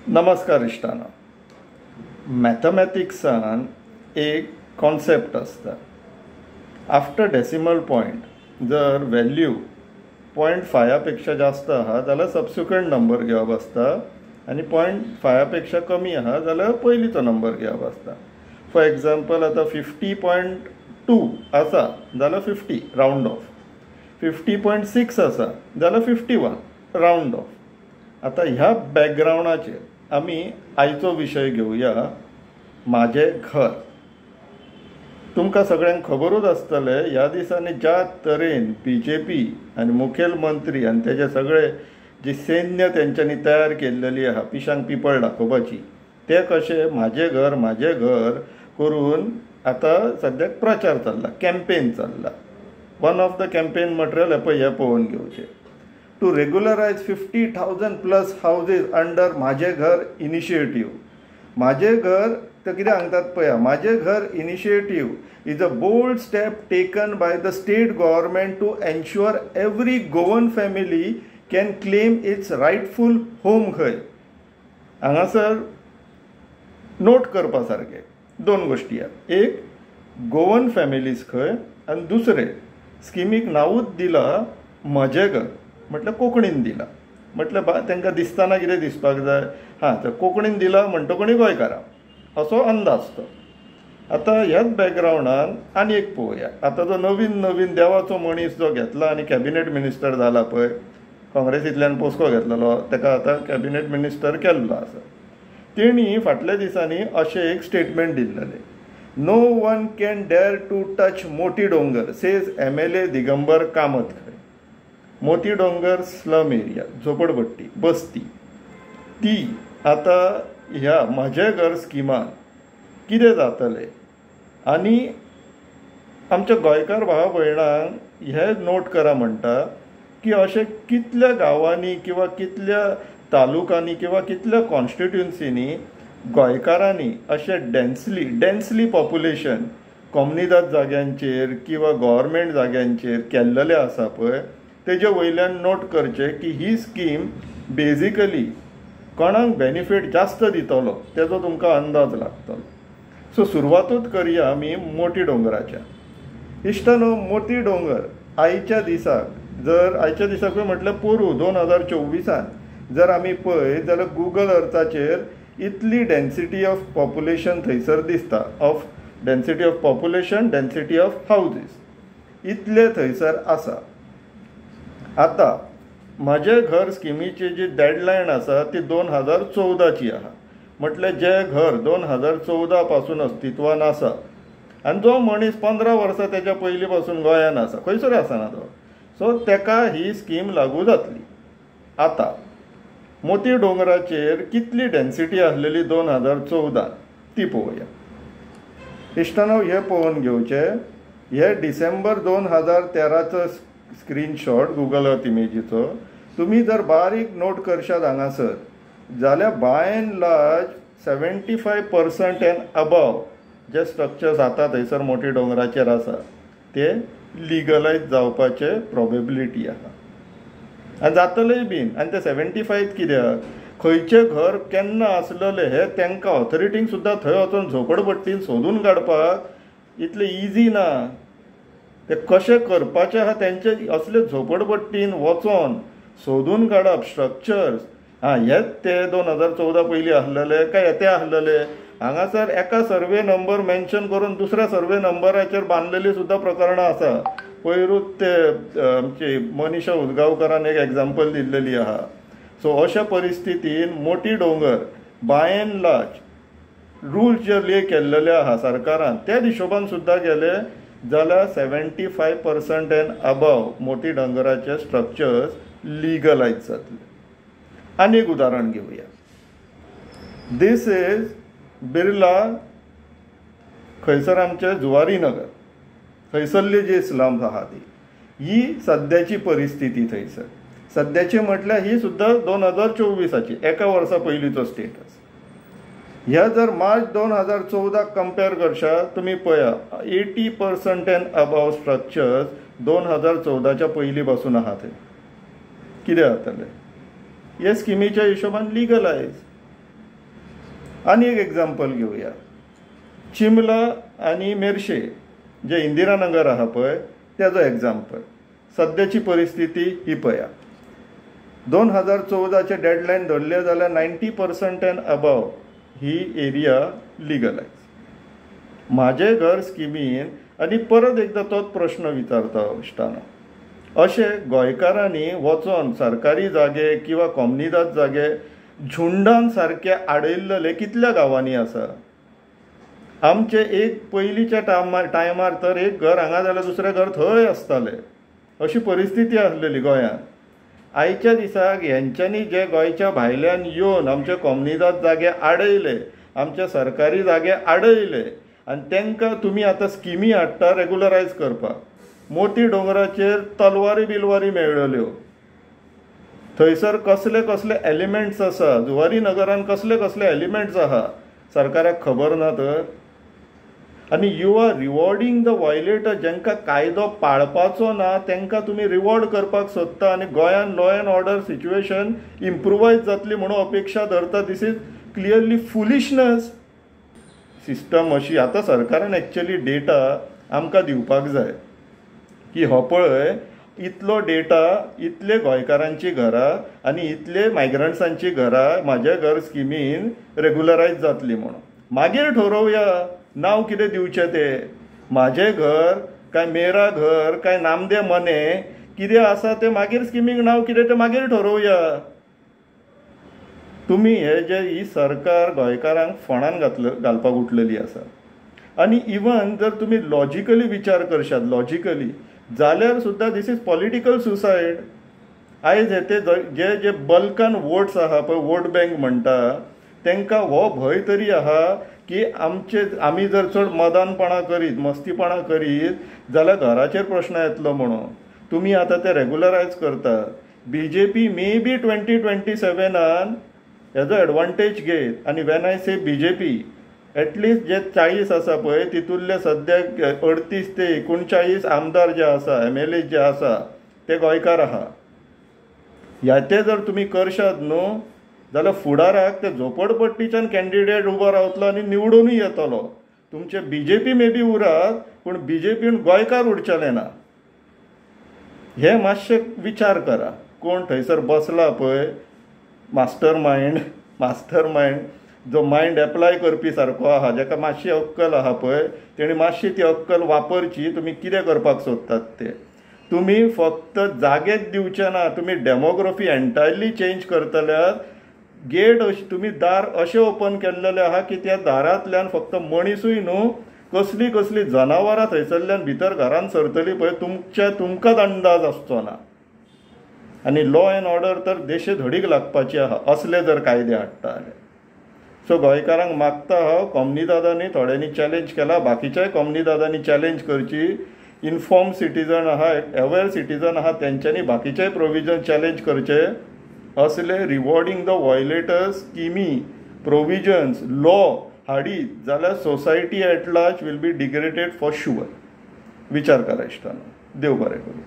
नमस्कार इश्टानो, मॅथमॅटिक्सान एक कॉन्सेप्ट आसता. आफ्टर डेसिमल पॉयंट जर व्हॅल्यू 0.5 पेक्षा जास्त आहा जाल्यार सबसिक्वंट नंबर घेवप आसता आनी 0.5 पेक्षा कमी आहा जाल्यार पयलींचो नंबर घेवप आसता. फॉर एग्जाम्पल, आतां 50.2 आसा जाल्यार 50 रावंड ऑफ, 50.6 आसा जाल्यार 51 रावंड ऑफ. आतां ह्या बॅकग्रावंडाचेर आमी आयचो विशय घेवया, म्हाजें घर. तुमकां सगळ्यांक खबरूच आसतलें, ह्या दिसांनी ज्या तरेन बीजेपी आनी मुखेलमंत्री आनी तेजे सगळे जी सैन्य तेंच्यांनी तयार केल्लेली आहा पिशांक पिपळ दाखोवपाची, ते कशे म्हाजें घर म्हाजें घर करून आतां सद्याक प्रचार चल्ला, कॅम्पेन चल्ला. One of the campaign material हें पळय, हें पळोवन घेवचें. To regularize 50,000 plus houses under Mhaje Ghar initiative. म्हाजें घर ते कितें सांगतात पळया, म्हाजें घर initiative is a bold step taken by the state government to ensure every Goan family can claim its rightful home. खंय हांगासर नोट करपा सारकें दोन गोश्टी आहा. एक, गोवन फॅमिलीज खंय, आनी दुसरें स्किमीक नांवूच दिलां म्हजें घर, म्हटल्यार कोंकणीन दिला. म्हटल्यार तांकां दिसतना कितें दिसपाक जाय, हां तर कोंकणीन दिला म्हणटकूच गोंयकारां असो अंदाज तो. आतां ह्याच बॅकग्रावंडान आनी एक पळोवया. आतां जो नवीन नवीन देवाचो मनीस जो घेतला आनी कॅबिनेट मिनिस्टर जाला पळय, काँग्रेसींतल्यान पोसको घेतलेलो, ताका आतां कॅबिनेट मिनिस्टर केल्लो आसा. तेणी फाटल्या दिसांनी अशें एक statement दिल्लेलें, no one can dare to touch Moti Dongor says MLA Digambar Kamat. खंय मोती डोंगर स्लम एरिया, झोपडपट्टी बस्ती, ती आतां ह्या म्हाजें घर स्किमान कितें जातलें आनी आमच्या गोंयकार भाव भयणांक हें नोट करा म्हणटा की अशें कितल्या गांवांनी किंवा कितल्या तालुकांनी किंवा कितल्या कॉन्स्टिट्युन्सीनी गोंयकारांनी अशें डेन्सली पॉप्युलेशन कोमुनिदाद जाग्यांचेर किंवा गव्हर्मेंट जाग्यांचेर केल्लेलें आसा पळय, तेजे वयल्यान नोट करचें की ही स्कीम बेजिकली कोणाक बेनिफीट जास्त दितलो तेजो तुमकां अंदाज लागतलो. सो सुरवातूच करया आमी मोती डोंगराच्या. इश्टानो, मोती डोंगर आयच्या दिसाक, जर आयच्या दिसाकूय म्हटल्यार पोरूं 2024 जर आमी पळयत जाल्यार गुगल अर्थाचेर इतली डेन्सिटी ऑफ पॉप्युलेशन थंयसर दिसता, of density of population, density of houses इतले थंयसर आसा. आतां म्हाजें घर स्किमीची जी डेडलायन आसा ती 2014ची आहा. म्हटल्यार जें घर 2014 पासून अस्तित्वान आसा आनी जो मनीस 15 वर्सां तेच्या पयलीं पासून गोंयान आसा, खंयसर आसना तो, सो तेका ही स्कीम लागू जातली. आतां मोती डोंगराचेर कितली डेन्सिटी आसलेली 2014 ती पळोवया. इश्टानो, हें पळोवन घेवचें, हे डिसेंबर 2013चो स्क्रीनशॉट गुगल अर्थ इमेजीचो. तुमी जर बारीक नोट करशात हांगासर जाल्यार by and large 75% and above जे स्ट्रक्चर्स आतां थंयसर मोटी डोंगराचेर आसा ते लिगलायज जावपाचे प्रोबेबिलिटी आहा आनी जातलेय बीन. आनी ते 75 कित्याक, खंयचें घर केन्ना आसलेलें हें तांकां ऑथॉरिटींक सुद्दां थंय वचून झोपडपट्टीन सोदून काडपाक इतलें इजी ना. ते कशें करपाचें आहा तेंचे असले झोपडपट्टीन वचोन सोदून काडप स्ट्रक्चर्स. आं, हेच ते 2014 पयलीं आसलेले काय ते आसलेले. हांगासर एका सर्वे नंबर मेन्शन करून दुसऱ्या सर्वे नंबराचेर बांदलेली सुद्दां प्रकरणां आसा. पयरूच ते आमची मनीषा उजगांवकारान एक एग्जाम्पल दिल्लेली आहा. सो अशा परिस्थितीन Moti Dongor by and large rule जे ले केल्लेले आहा सरकारान त्या हिशोबान सुद्दां गेले जाल्यार 75% and above Moti डोंगराचे structures legalise जातले. आनी एक उदाहरण घेवया. This is Birla, खंयसर आमचें जुवारी नगर थंयसरली जी स्लम्स आहा ती, ही सद्याची परिस्थिती थंयसर. सद्याची म्हटल्यार ही सुद्दां 2024ची, एका वर्सा पयलींचो स्टेटस. ह्या जर मार्च 2014 कंपेर करशात तुमी पळया 80% एंड अबव स्ट्रक्चर्स 2014च्या पयलीं पासून आहा थंय. कितें जातलें हे स्किमीच्या हिशोबान लिगलायज. आनी एक एग्जाम्पल घेवया, चिमला आनी मेरशे जे इंदिरानगर आहा पळय तेजो एग्जाम्पल. सद्याची परिस्थिती ही पळया, 2014 डेडलायन धरले जाल्यार 90% and above he area legalise. म्हाजें घर स्किमीन आनी परत एकदां तोच प्रश्न विचारता इश्टानो, अशें गोंयकारांनी वचोन सरकारी जागे किंवा कोमनिदाद जागे झुंडान सारके आडयल्ले कितल्या गांवांनी आसा. आमचे एक पयलींच्या टायमार तर एक घर हांगा जाल्यार दुसरें घर थंय आसतालें, अशी परिस्थिती आसलेली गोंयांत. आयच्या दिसाक हेंच्यांनी जे गोंयच्या भायल्यान येवन आमचे कोमनिदाद जागे आडयले, आमचे सरकारी जागे आडयले आनी तांकां तुमी आतां स्किमी हाडटा रेगुलरायज करपाक. मोती दोंगराचेर तलवारी बिलवारी मेळ्ळ्यो, थंयसर कसले कसले एलिमेंट्स आसा, जुवारी नगरान कसले कसले एलिमेंट्स आहा, सरकाराक खबर ना तर. आनी you are rewarding the violator, जांकां कायदो पाळपाचो ना तांकां तुमी रिवॉर्ड करपाक सोदता आनी गोंयान law and order situation improvise जातली म्हणून अपेक्षा धरता. This is clearly foolishness. System अशी आतां सरकारान एक्चुअली डेटा आमकां दिवपाक जाय की हो पळय इतलो डेटा, इतले गोंयकारांची घरां आनी इतले मायग्रंट्सांची घरां म्हाजें घर स्किमीन रेगुलरायज जातली म्हणून. मागीर ठरोवया नांव कितें दिवचें तें, म्हाजें घर काय मेरा घर काय नामदे मने कितें आसा तें मागीर स्किमीक नांव कितें तें मागीर ठरोवया. तुमी हे जे ही सरकार गोंयकारांक फोंडान घालपाक उठलेली आसा. आनी इवन जर तुमी लॉजिकली विचार करशात, लॉजिकली जाल्यार सुद्दां this is political suicide. आयज हे ते जे जे बल्कान वोट्स आहा पळय, वोट बँक म्हणटा, तांकां हो भंय तरी आहा की आमचे आमी जर चड मदानपणां करीत, मस्तीपणां करीत जाल्यार घराचेर प्रश्न येतलो म्हणून. तुमी आतां ते रेगुलरायज करतात. B J P may be 2027 हेजो एडवांटेज घेत. आनी when I say B J P, at least जे 40 आसा पळय तितूंतले सद्याक 38 ते 39 आमदार जे आसा, एम एल ए जे आसा ते गोंयकार आहा. ह्या ते जर तुमी करशात न्हू जाल्यार फुडाराक ते झोपडपट्टीच्यान कॅन्डिडेट उबो रावतलो आनी निवडूनय येतलो. तुमचे B J P may be उरात, पूण बी जे पीन गोंयकार उरचेले ना. हे मातशें विचार करा. कोण थंयसर बसला पळय मास्टर मायंड जो मायंड एप्लाय करपी सारको आहा, जाका मातशी अक्कल आहा पळय, तेणी मातशी ती अक्कल वापरची. तुमी कितें करपाक सोदतात ते तुमी फक्त जागेच दिवचे ना, तुमी डेमोग्राफी एन्टायरली चेंज करतल्यात. गेट तुमी दार अशें ओपन केल्लेलें आहा की त्या दारांतल्यान फक्त मनिसूय न्हू, कसली कसली जनावरां थंयसरल्यान भितर घरान सरतली पळय, तुमच्या तुमकांच अंदाज आसचो ना. आनी लॉ एंड ऑर्डर तर देशे धडीक लागपाची आहा असले जर कायदे हाडटा जाल्यार. सो गोंयकारांक मागता हांव, कोमनिदादांनी थोड्यांनी चॅलेंज केला, बाकीच्याय कोमनिदादांनी चॅलेंज करची. इनफॉर्म सिटीजन आहा, अवेर सिटीजन आहा, तेंच्यांनी बाकीच्याय प्रोविजन चॅलेंज करचे. असले रिवॉर्डिंग the violators स्किमी, प्रोविजन्स, लॉ हाडीत जाल्यार society at large will be degraded for sure. विचार करा इश्टानो. देव बरें करूं.